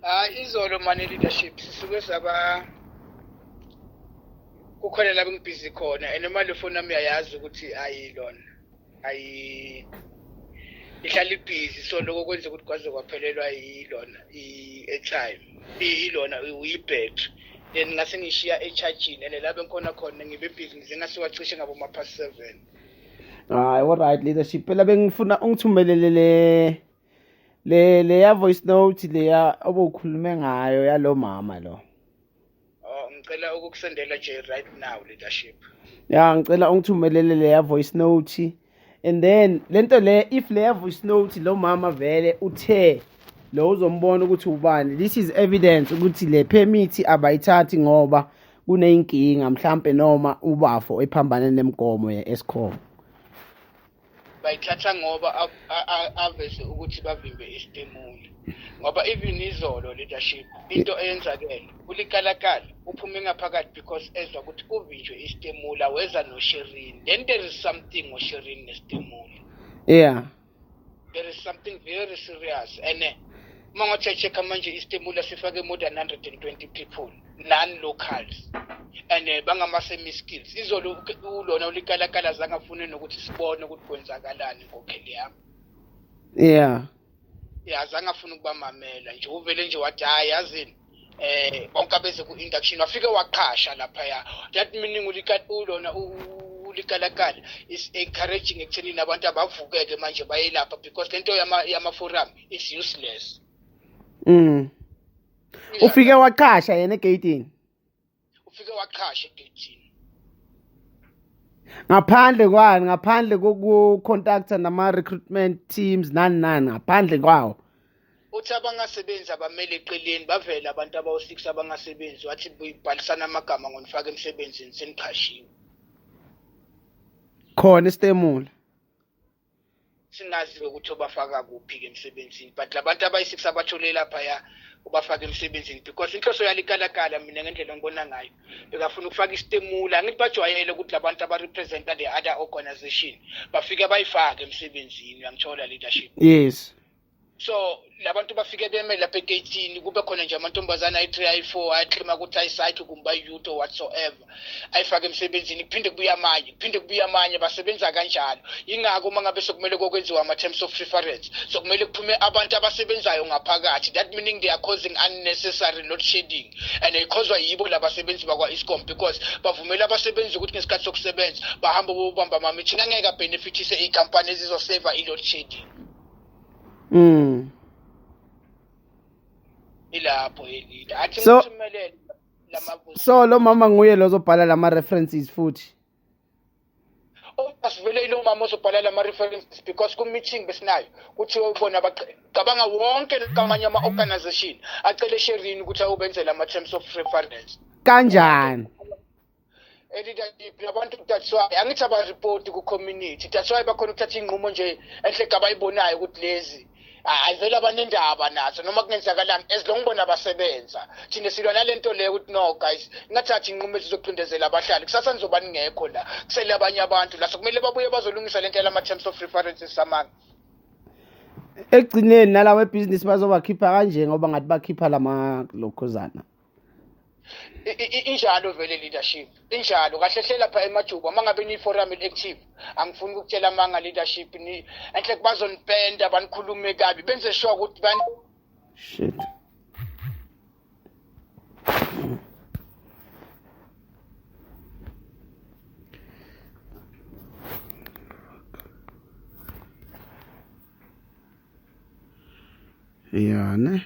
Hayi, izolo mane leadership sisuke saba kukhona la bengibhizi khona and noma le phone yami uyayazi ukuthi ayilona, ayi ihlala ibhizi, so lokho kwenza ukuthi kwaze kwaphelelwa yilona i-airtime, ilona uyi-battery, then ngase ngishiya e-charging and la bengikhona khona ngibe busy ngize ngasuka cishe ngabo ma-past 7. Hayi, all right leadership, phela bengifuna ungithumelele le leya voice note leya obukhulume ngayo yalo mama lo. Oh, ngicela ukukusendela nje right now, leadership. Ya, ngicela ungithumelele leya voice note and then lento le, if leya voice note lo mama vele uthe lo uzombona ukuthi ubani, this is evidence ukuthi le permit abayithathi ngoba kuneyinkinga mhlambe noma ubafo ephambane nemigomo ye-Eskom. Bayithatha ngoba aveze ukuthi bavimbe isitemula, ngoba even izolo, leadership, into eyenzakele ulikalakala uphume ngaphakathi because ezwa ukuthi kuvinjwe isitemula, weza noSherin. Then there is something ngoSherin nesitemula. There is something very serious and uma ngathi check manje, isitemula sifake more than 120 people, non-locals, and bangama-semi skills. Izolo ulona ulikalakala zange afune nokuthi sibone ukuthi kwenzakalani, inkokheli yami. Ya, zange afuna ukubamamela nje, uvele nje wathi, "Hayi, yazini, bonke abeze ku-induction." Wafike waqhasha laphaya. That meaning ulona ulikalakala is encouraging ekuthenini abantu abavukeke manje bayelapha because lento yama-forum is useless. Ufike waqhasha yena egeyitini? Ufike waqhasha egeyithini. Ngaphandle kwani? Ngaphandle koku-contacta nama-recruitment teams, nani nani, ngaphandle kwawo? Uthi abangasebenzi abamele eqeleni, bavele abantu abawu-6 abangasebenzi, wathi bhalisana amagama ngonifaka emsebenzini, seniqhashiwe. Khona isitemula. Singazi ukuthi ubafaka kuphi-ke emsebenzini, but labantu abayi-6 abathole laphaya ubafaka emsebenzini because inhloso yalikalakala, mina ngendlela engibona ngayo, bekafuna ukufaka isitemula. Angithi bajwayele ukuthi labantu abarepresenta the other organization bafike bayifake emsebenzini, uyangithola, leadership? Yes. So labantu bafike beme lapha egeyithini, kube khona nje amantombazane ayi-3, ayi-4, ayaclaima ukuthi ayisayikho kumbe ayi-youth or whatsoever, ayifake emsebenzini, kuphinde kubuye amanye, kuphinde kubuye amanye, basebenza kanjalo. Yingakho uma ngabe sokumele kokwenziwa ama-terms of reference, sokumele kuphume abantu abasebenzayo ngaphakathi. That meaning they are causing unnecessary load shedding and ikhozwa yibo labasebenzi bakwa-Eskom because bavumela abasebenzi ukuthi ngesikhathi sokusebenza bahambe bobamba ama-meeting angeke abenefithise iy'khampani ezizoseva i-load shedding. Ilapho elida athi ngithumelele lama. So lo mama nguye lozobhala lama references futhi? Asivele ilo mama ozobhala lama references because ku-meeting besinayo kuthiwe bona cabanga wonke kamanye ama-organization acele Sherin ukuthi awubenzele ama-terms of reference. Kanjani? Leadership, labantu, that's why angithi abaripoti ku-community. That's why bakhona ukuthatha iy'nqumo nje enhle abayibonayo ukuthi lezi ayivele abanendaba nazo noma kungenzakalani, as long bona basebenza. Thina silwa nale nto leyo ukuthi no guys, ingathathi iy'nqumo ezizoqindezela abahlali. Kusasa nizoba ningekho la, kusele abanye abantu la, so kumele babuye bazolungisa le nto yalama-terms of references samanga. Ekugcineni nalawo ebhizinisi bazobakhipha kanje ngoba ngathi bakhipha lama lokhuzana. Injalo vele, leadership, injalo kahle hle lapha emajuba. Uma ngabe niyi-forum active, angifuni ukukutshela amanga, leadership, ni enhle bazonipenda, banikhulume kabi, benze sure ukuthi Shit. Ya ne.